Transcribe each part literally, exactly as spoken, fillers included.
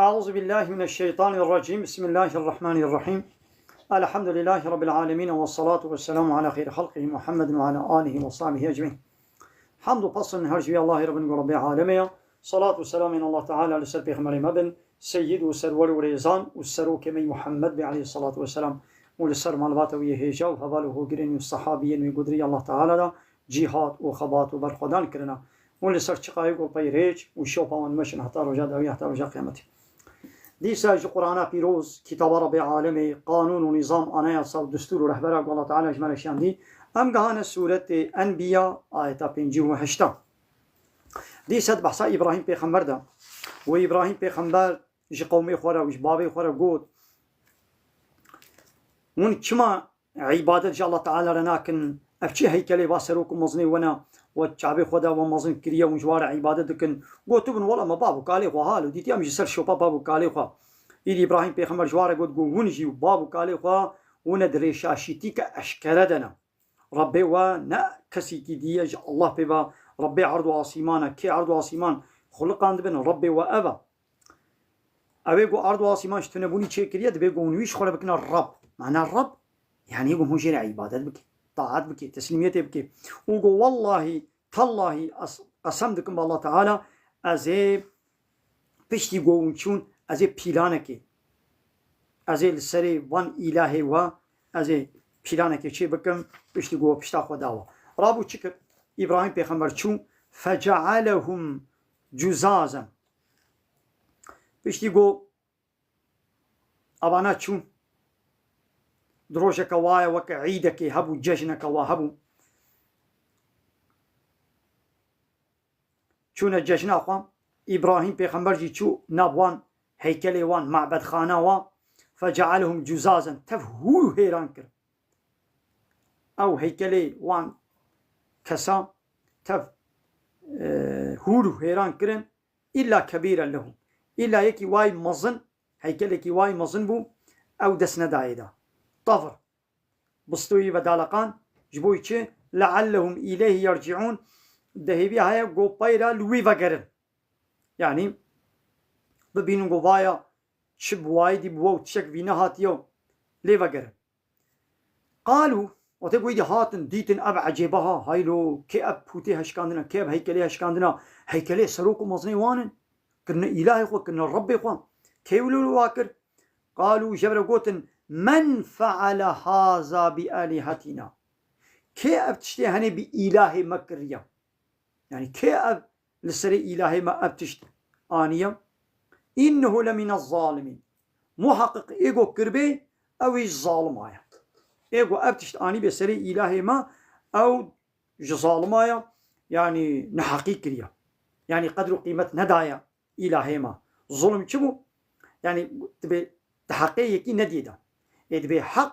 أعوذ بالله من الشيطان الرجيم. بسم الله الرحمن الرحيم. الحمد لله رب العالمين، والصلاة والسلام على خير خلقه محمد وعلى آله وصحبه أجمعين. Hamd û pesn her ji vî Allahê re bin ku Rebbê alemê ye. Salat û selamên Allah Teala li ser Pêxemberê me bin, Seyyid û Serwer û Rêzan û Serokê me Muhammed be aleyhissalatu vesselam û li ser malbata wî yê hêja û heval û hogirên wî û sehabiyên wî ku di rêya Allah Teala de cîhad û xebat û berxwedan kirine û li ser çiqayê ku peyrêç û şopa wan meşin heta roja dawî, heta roja qiyametê. Dîsa ji Qur'ana pîroz, kitaba Rebbê alemê, qanûn û nîzam, anayasa û destûr û rehbera ku Allah Teala ji me re şandî, em gihane sûretê Enbiya, ayeta pêncî û heşta. Dîsa di behsa Îbrahîm pêxember de, wê Îbrahîm pêxember ji qewmê xwe re û ji bavê xwe re got, Hûn çima îbadet ji Allah Teala re nakin? Ev çi heykelê va serok û mezinê we ne? We çavê xwe de we mezin kiriye, hûn ji wa re îbadet dikin. Gotibin, Wela me bav û kalê xwe halo dîtî, em ji ser şopa bav û kalê xwe. Îdî Îbrahîm pêxember ji wa re got, got, Hûn jî û bav û kalê xwe hûn e di rêşaşîtîke eşkere de ne. Rebbê we ne kesekî dî ye ji Allah pê ve. Rebbê erd û asîman e. Kê erd û asîman xuliqandibin? Rebbê we ev e. Ew ê ku erd û asîman ji tunebûnî çêkiriye, divê ku hûn wî ji xwe re bikine Reb. Mana Reb, yanî ku hûn jê re îbadet bike, taat bike, teslîmiyetê bike. Û ku wellahî, tellahî, ez qesem dikim bi Allah Teala, ez ê piştî ku hûn çûn, ez ê pîlanekê, ez ê li serê van îlahê we, ez ê pîlanekê çê bikim, piştî ku we pişta xwe dawa. Rabû çi kir? Îbrahîm pêxember çû, fecealehum cuzazen. Piştî ku avana çûn, di rojeke waye weke îdekê hebû, cejneke wa hebû. Çûne cejna xwe, Îbrahîm pêxember jî çû nav wan heykelê wan, mabedxana wa, fecealehum cuzazen, tev hûr û hêran kir. Ew heykelê wan kesa tev, e, hûr û hêran kirin, illa kebîren lehum. Illa yekî way mezin, heykelekî way mezin bû, ew dest nedayê de. Tavr. Bistoyî ve daleqan, ji bo çi? Leallehum îleyhî yerciûn, de hêviya heye ku peyra li wî vegerin. Yanî bibînin ku vaya çi bi wayî dî bi we û tiştek vî nehatiye, lê vegerin. Qalû, wextê ku êdî hatin, dîtin ev ecêbe ha, haylo, kê ev pûtê heşkandina, kê ev heykelê heşkandina? Heykelê serok û mezinê wan in. Kirine îlahê xwe, kirine Rebbê xwe. Kê wilo li wa kir? Qalû, ji hev re gotin, "Men feale haza bi alîhetina?" Kê ev tiştê henê bi îlahê me kiriye? Yanî kê ev li serê îlahê me ev tişt aniye? "Înnehu le mine zalimîn." Muheqqiq ê ku kiribê, ew ê ji zalima ye. Ê ku ev tişt anîbê serê îlahê me, ew ji zalima ye, yanî neheqî kiriye. Yanî qedr û qîmet nedaye îlahê me. Zulm çi bû? Yanî dibê di heqê yekî nediyê de. Ê dibê heq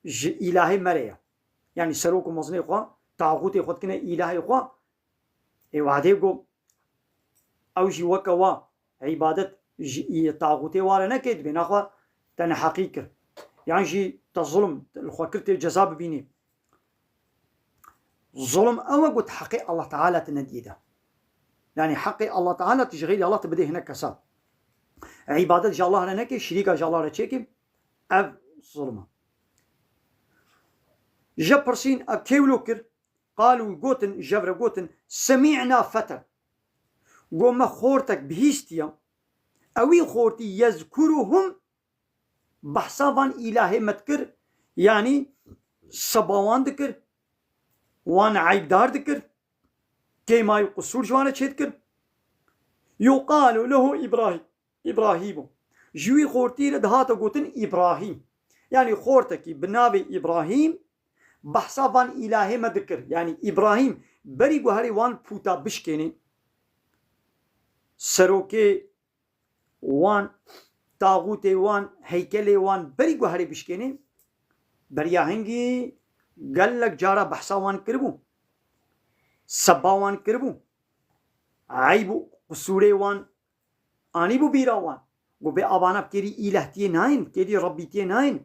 ji îlahê me re ye. Yanî serok û mezinê xwe, taxûtê xwe dikine îlahê xwe. Ê wadê ku ew jî weke wa îbadet ji î-, taxûtê wa re neke, dibê naxwe te neheqî kir. Yan jî te zulm li xwe kir, tê ceza bibînî. Zulm ew e ku di heqê Allah Teala tu nediyê de. Yanî heqê Allah Teala tu ji xeyrî Allah tu bidê hinek kesa. Îbadet ji Allah re neke, şirîka ji Allah re çêke, ev zulm e. Ji pirsîn ev kê wilo kir? Qalû, gotin, ji hev re gotin, "Semî'na feten." Go me xortek bihîstiye. Ewî xortî yezkuruhum, behsa van îlahê me dikir, yanî seba wan dikir, wan eybdar dikir, kêmayî û qisûr ji wan re çêdikir. Yuqalu lehu Îbrahîm. Îbrahîm bû. Ji wî xortî re dihate gotin Îbrahîm. Yanî xortekî bi navê Îbrahîm behsa van îlahê me dikir. Yanî Îbrahîm berî ku herê wan pûta bişkênê, serokê wan, taxûtê wan, heykelê wan berî ku herê bişkênê, beriya hingî gelek cara behsa wan kiribû. Seba wan kiribû. Eyb û qisûrê wan anîbû bîra wan. Got, "Bê avana kêrî îlehtiyê nayên, kêrî rebbîtiyê nayên."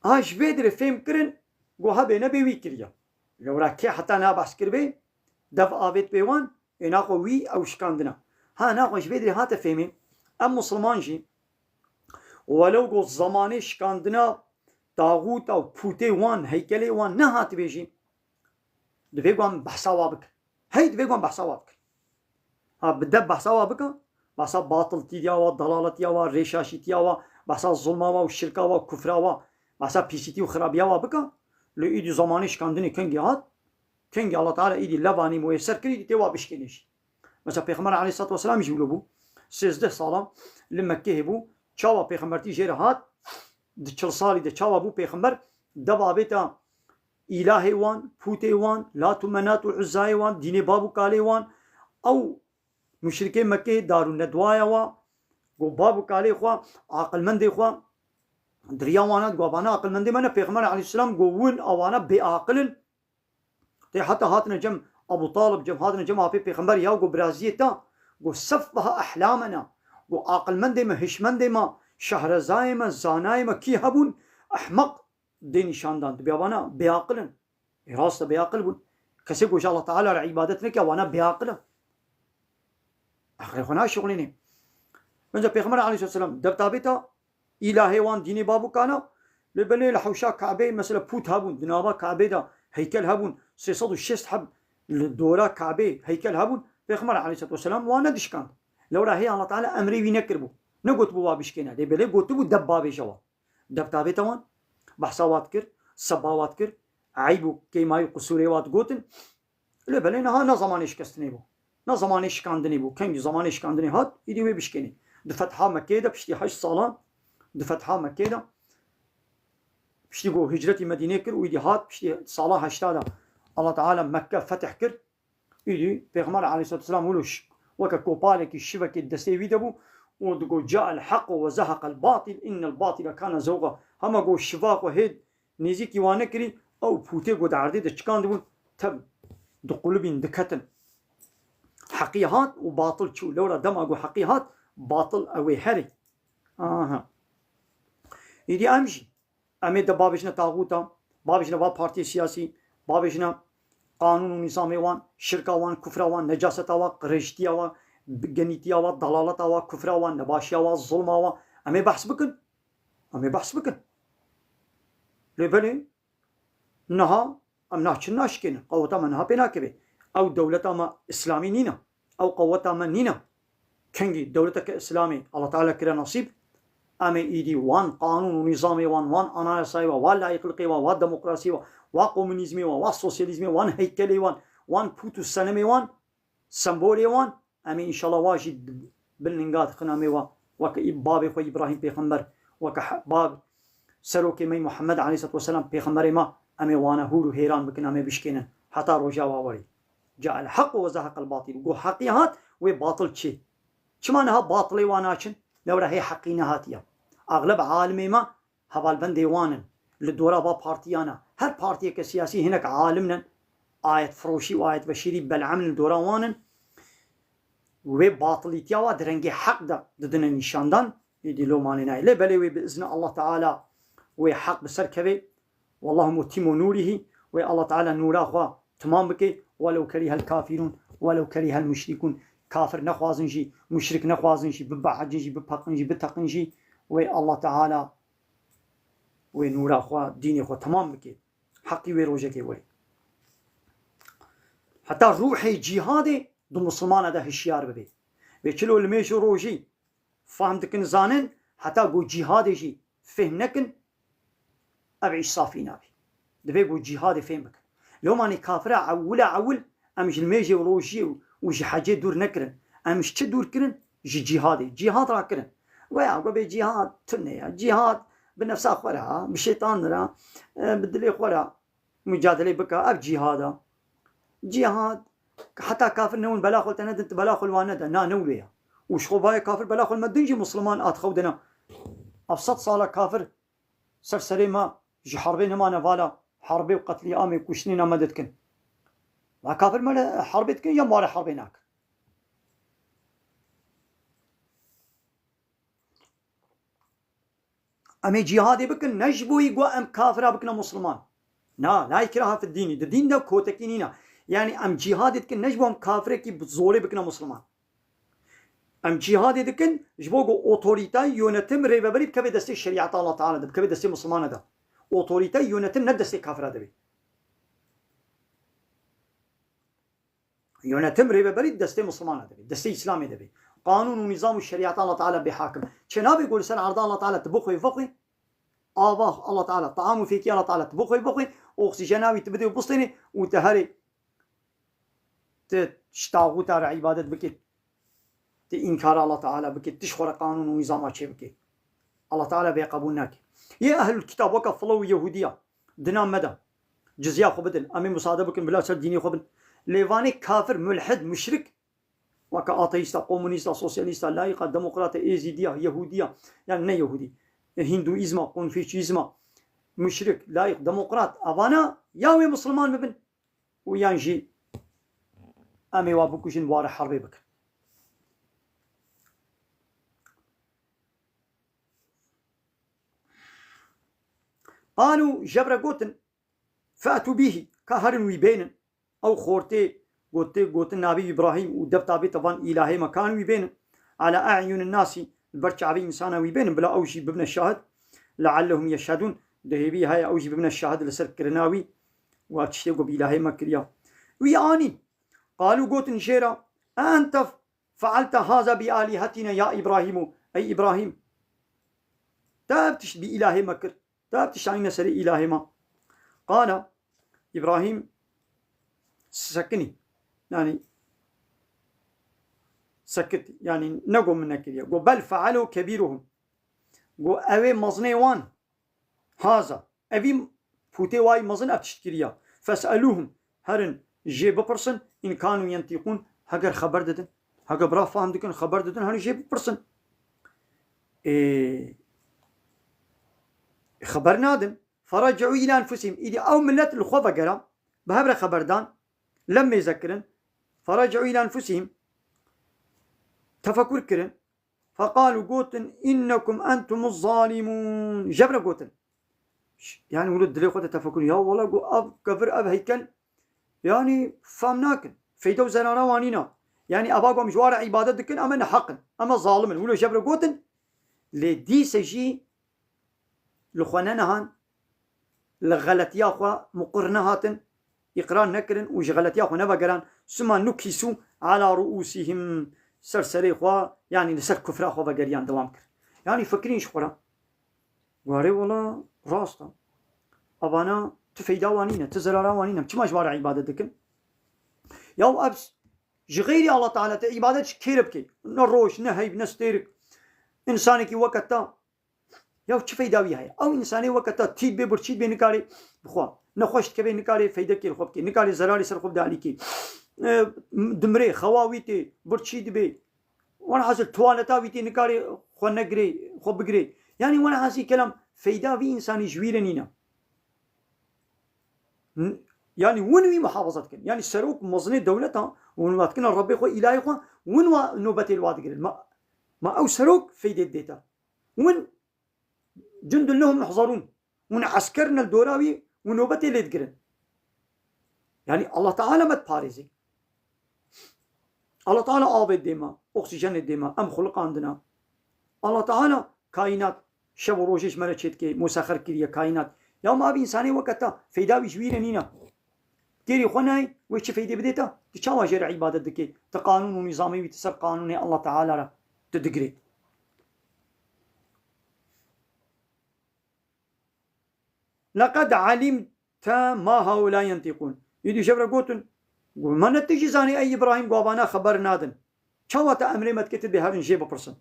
Ha ji vê dirê fêm kirin, got, "Hebê nebê wî kiriye." Lewra kê heta na behs kiribê, dev avêt pê wan, ê naxwe wî ew şikandina. Ha naxwe ji vê dirê hate fêmê, Em Musliman jî, welew ku zemanê şikandina taxûta û pûtê wan, heykelê wan nehatibê jî, divê ku em behsa wa bikin. Hey, divê ku em behsa wa bikin. Ha, bi deb behsa wa bikin, behsa batiltiya wa, dalaletiya wa, rêşaşîtiya wa, behsa zulma wa û şirka wa, kufra wa, behsa pîsîtî û xirabiya wa bikin, lê îdî zemanê şikandinê kengî hat, kengî Allah Teala îdî levanî muyeser kirî, îdî tê wa bişkêne jî. Mesela Pêxember aleyhissalatu vesselam jî wilo bû. Sêzdeh sala li Mekkê hebû. Çawa pêxembertî jê re hat? Di çil salî de çawa bû pêxember? Deva bêta îlahê wan, pûtê wan, Lat û Menat û Uzzayê wan, dînê bab û kalê wan, ew muşrikê Mekkê dar û nedwaya wa, go bab û kalê xwe, aqilmendê xwe, diriya wan hat, go vana aqilmendê me ne, Pêxember aleyhisselam go win ewana bêaqil in. Tê heta hatine cem Abu Talib, cem hatine cem apê Pêxember ya, go biraziyê ta, go seffaha ehlamena, go aqilmendê me, hişmendê me, şehrezayê me, zanayê me kî hebûn, ehmeq dê nîşandan, dibiya vana bêaqil in. Ê rast e, bêaqil bûn. Kesê ku ji Allah Teala re îbadet neke, wana bêaqil e. Eqlê xwe naşixulînê. Bence Pêxember aleyhisselam debtabêta îlahê wan, dînê bab û kana, lê belê li hewşa Kabê mesela pût hebûn, di nava Kabê de heykel hebûn, sê sed û şêst heb li dora Kabê heykel hebûn, Pêxember aleyhisselatu vesselam wan nedişkand. Lewra hê Allah Teala emrê wî nekiribû. Negotibû wa bişkêne. Lê belê gotibû deb bavêje wa. Debtabêta wan, behsa wa dikir, seba wa dikir, eyb û kêmayî û qisûrê wa digotin. Lê belê niha ne zemanê şikestinê bû. Ne zemanê şikandinê bû. Kengî zemanê şikandinê hat, îdî wê bişkênê. Di fetha Mekkeyê de piştî heşt salan, di fetha Mekkeyê de piştî ku hicretî Medînê kir û îdî hat, piştî sala heşta de Allah Teala Mekke fetih kir. Îdî Pêxember aleyhisselatu vesselam wilo ş-, weke kopalekî, şivekê destê wî de bû û digo, "Ca'el haqq ve zehaqel batil, innel batile kane zewqa." Hema go şiva xwe hê nêzîkî wan nekirî, ew pûtê ku di erdê de çikandibûn, tev diqulibîn, diketin. Heqî hat û batil çû. Lewra dema ku heqî hat, batil ew ê herê. Aha. Îdî em jî, em ê de bavêjine taxûta, bavêjine va partiyê siyasî, bavêjine qanûn û nîzamê wan, şirka wan, kufra wan, necaseta wan, qirêjtiya wan, genîtiya wan, dalaleta wan, kufra wan, nebaşiya wan, zulma wan. Em ê behs bikin. Em ê behs bikin. Lê belê, niha em naçin naşikênin. Qeweta me niha pê nakeve. Ew dewleta me îslamî nîne. Ew qeweta me nîne. Kengî dewleteke îslamî Allah Teala kire nasîb. Em ê îdî wan qanûn û nîzamê wan, wan anayasayê wan, wan layîqlikê wan, wan demokrasiyê wan, wan komunîzmê wan, wan sosyalîzmê wan, heykelê wan, wan pût û senemê wan, sembolê wan, em ê înşallah wa jî bin linga dixin, em ê wa weke î-, babê xwe Îbrahîm pêxember, weke he-, bab serokê me Muhammed aleyhisselatu vesselam pêxemberê me, em ê wana hûr û hêran bikin, em ê bişkênin heta roja wa werê. Ca'el haqq ve zehaqel batil. Go heqî hat, wê batil çê. Çima niha batilê wan naçin? Lewra hê heqî nehatiye. Axleb alimê me hevalbendê wan in. Li dora va partiyana, her partiyeke siyasî hinek alim nin. Ayet firoşî û ayet veşîrî bel'em li dora wan in. Wê batilîtiya wa di rengê heq de didine nîşandan. Êdî lo manê nayê. Lê belê wê bi izna Allah Teala wê heq bi ser kevê. Wallahu mutimmu nûrihî, wê Allah Teala nûra xwe timam bike, welew kerîhel kafirûn, welew kerîhel muşrikûn. Kafir nexwazin jî, muşrik nexwazin jî, bibehecin jî, bipeqin jî, biteqin jî, wê Allah Teala wê nûra xwe, dînê xwe temam bike. Heqî wê rojekê wê. Heta ruhê cîhadê di Musulmana de hişyar bibe. Vê çilo limêj û rojî fehm dikin, zanin, heta ku cîhadê jî fêhm nekin, ev îş safî nabe. Divê ku cîhadê fêhm bikin. Lomanê kafira ewila ewil em ji limêjê û rojiyê û, û ji hecê dûr nekirin. Em ji çi dûr kirin? Ji cîhadê. Cîhad rakirin. Weya ku bê cîhad tune ya. Cîhad bi nefsa xwe re, bi şeytan re, e, bi dilê xwe re mucadelê bike. Ev cîhad e. Cîhad, heta kafir newin bela xwe te nedin, tu bela xwe li wan nede. Na, ne wê ya. Û ji xwe bayê kafir bela xwe li me din jî Musliman a dixew dine. Ev sed sala kafir ser serê me ji herbê nemane vala herbê û qetlîamê kuştinê na me dikin. Va kafir me re herbê dikin ya ma re herbê nakin. Em ê cîhadê bikin, ne ji bo yî ku em kafira bikine Musliman. Na, la ikraha fid dînî. Di dîn de kotekî nîne. Yani em cîhadê dikin, ne ji bo em kafirekî bi zorê bikine Musliman. Em cîhadê dikin, ji bo ku otorîte, yönetim, rêveberî bikeve destê şerîeta Allah Teala de, bikeve destê misilmana de. Otorîte, yönetim ne destê kafira de bê. Yönetim, rêveberî destê misilmana de bê, destê Îslamê de bê. Qanûn û nîzam û şerîeta Allah Teala bê hakim. Çê nabe ku li ser erda Allah Teala tu bixwê vexwê, ava Allah Teala, taam û fêkî Allah Teala tu bixwê vexwê, oksîjena wî tu bidê û bistênê û tu herê tu ji taxûta re îbadet bikî, tu înkara Allah Teala bikî, tu ji xwe re qanûn û nîzama çê bikî. Allah Teala vê qebûl nake. Yê ehlul kitab weke filo û Yehûdiya, dina me de, cizya xwe bidin, em ê musade bikin, bila ser dînê xwe bin. Lê vanê kafir, mulhid, muşrik, weke ateîsta, komunîsta, sosyalîsta, laîqa, demokrata, êzîdiya, Yehûdiya, yani ne Yehûdî, Hindûîzma, Konfûçyîzma, muşrik, laîq, demokrat, evana ya wê misilman bibin û yan jî em ê wa bikujin, ware herbê bikin. Qalû, jevre gotin, fe'tû bîhî, ka herin wî bênin. Ew xortê gotê, gotin navê Îbrahîm û debta bête van îlahê me, kan wî bênin. Ala e'yunin nasî, li ber çavê însana wî bênin, bila ew jî bibine şahid. Leallehum yeşhedûn, dihêvî heye ew jî bibine şahid li ser kirina wî. Wa tiştê ku bi îlahê me kiriya. Wî anîn. Qalû, gotin jê re, ente fe'alte haza bi alîhetîne ya Îbrahîmû. Ey Îbrahîm, te ev tişt bi îlahê me kir. Te ev tişt anîne serê îlahê me. Qala, Îbrahîm sekinî. Yani sekit. Yani nego min nekiriye. Go bel fe'alo kebîruhum. Go ew ê mezinê wan. Haza. Evî pûtê wayî mezin ev tişt kiriya. Fes'eluhum. Herin jê bipirsin. In kanu yentîqûn. Heger xeber didin. Heger bira fehm dikin, xeber didin, herin jê bipirsin. Ê, xeber nadin. Fereci'û îlâ enfusihim. Îdî ew millet li xwe vegera. Bi hev re xeber dan. Lem mêze kirin. Fereci'û îlâ enfusihim. Tefekur kirin. Feqalû, gotin, innekum entumuz zalimûn. Jevre gotin. Ş-, yani wilo dilê xwe de tefekur. Ya wala, got, ev kevir, ev heykel, yani fam nakin. Feyda û zerara wan nîna. Yani eva ku em ji wan re îbadet dikin, em ê neheq in. Em ê zalim in. Wilo jevre gotin. Lê dîse jî li xwe nenehan, li xeletiya xwe muqir nehatin, îqrar nekirin û ji xeletiya xwe nevegeran, suma nukîsû ala ruûsîhim, ser serê xwe, yanî li ser kufra xwe vegeriyan, dewam kir. Yanî fikirîn ji xwe re. Warê wala rast e. Evana tu feyda wan nîne, tu zerara wan nîne. Çima ji wan re îbadet dikin? Ya ev ji xeyrî Allah Teala te îbadet ji kê re bike? Ne roj, ne heyv, ne stêrik. Însanekî weke te Ya çi feyda wî heye? Ew însanê weke te tî dibe, birçî dibe, nikarê bixwe. Nexweş dikeve, nikarê feydekê li xwe bike. Nikarê zerarê ser xwe bide alîkê. E, dimrê, xewa wî tê, birçî dibe. Wena hasil tuwaleta wî tê, nikarê xwe negirê, xwe bigirê. Yanî wena hasî kelam feyda vî însanî ji wî re nîne. N-, yanî win wî muhafaza dikin. Yanî serok mezinê dewleta, win wa dikine Rebbê xwe, îlahê xwe, win wa nobetê li wa digirin. Ma, ma ew serok feydê didê te. Win cundun lehum muhzerûn. Hûn esker ne li dora wî û nobetê lê digirin. Yanî Allah Teala me diparêzê. Allah Teala avê dê me, oksîjenê dê me, em xuliqandina. Allah Teala kaînat şev û rojê ji me re çêdike, musexer kiriye kaînat. Ya ma ev însanê weke te, feyda wî ji wî re nîne. Têrî xwe nayê, wê çi feydê bidê te? Tu çawa jê re îbadet dikê? Tu qanûn û nîzamê wî tu ser qanûnê Allah Teala re tu digirê. Leqed alimte ma haula yentîqûn. Êdî jevre gotin, got, me ne tu jî zanî ey Îbrahîm, got, avana xeber nadin. Çawa te emrê me dike tu dê herin jê bipirsin?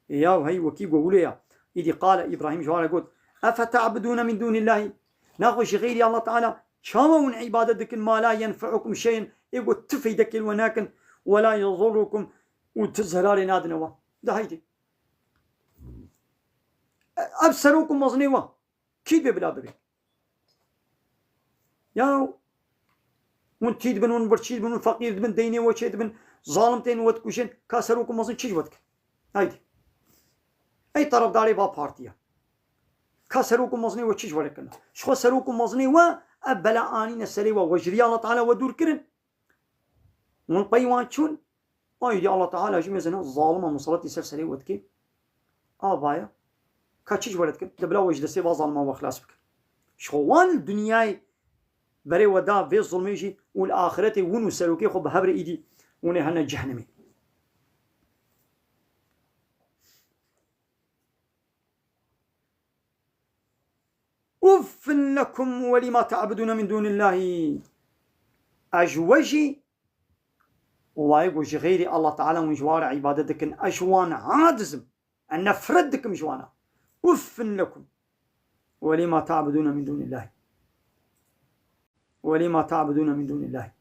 Ê yaw hey wekî got wilo ya. Îdî qale Îbrahîm ji wan re got, efe te'budûne min dûnîllahî. Naxwe ji xeyrî Allah Teala çawa hûn îbadet dikin, ma la yenfe'ukum şey'en, ê got tu feydekê li we nakin, we la yezurrukum, û tu zerarê nadine we. De heydê. Ev serok û mezinê we kî dibê bila bibê? Ya hûn tî dibin, hûn birçî dibin, hûn feqîr dibin, deynê we çê dibin, zalim tên we dikujin, ka serok û mezin çi ji we dikin? Haydi. Ey terefdarê va partiye. Ka serok û mezinê we çi ji we re kirine? Ji xwe serok û mezinê we ev bela anîne serê we, we ji riya Allah Teala we dûr kirin. Hûn pey wan çûn, Ay dî Allah Teala jî mezin e, zalima musallatî ser serê we dike. Avaya. Ka çi ji we re dikin? De bila we ji destê va zalima we xilas bikin. Ji xwe wan li dinyayê berê we da vê zulmê jî û li axiretê win û serokê xwe bi hev re îdî winê hene cehennemê. Uffin lekum ve lima ta'budune min dunillahi. Ez ji we jî, wayê ku ji xeyrî Allah Teala hûn ji wan re îbadet dikin, ez ji wan aciz im. Ez nefret dikim ji wana. Uffin lekum ve lima ta'budune min dunillahi. Ve lima ta'budune min dunillahi.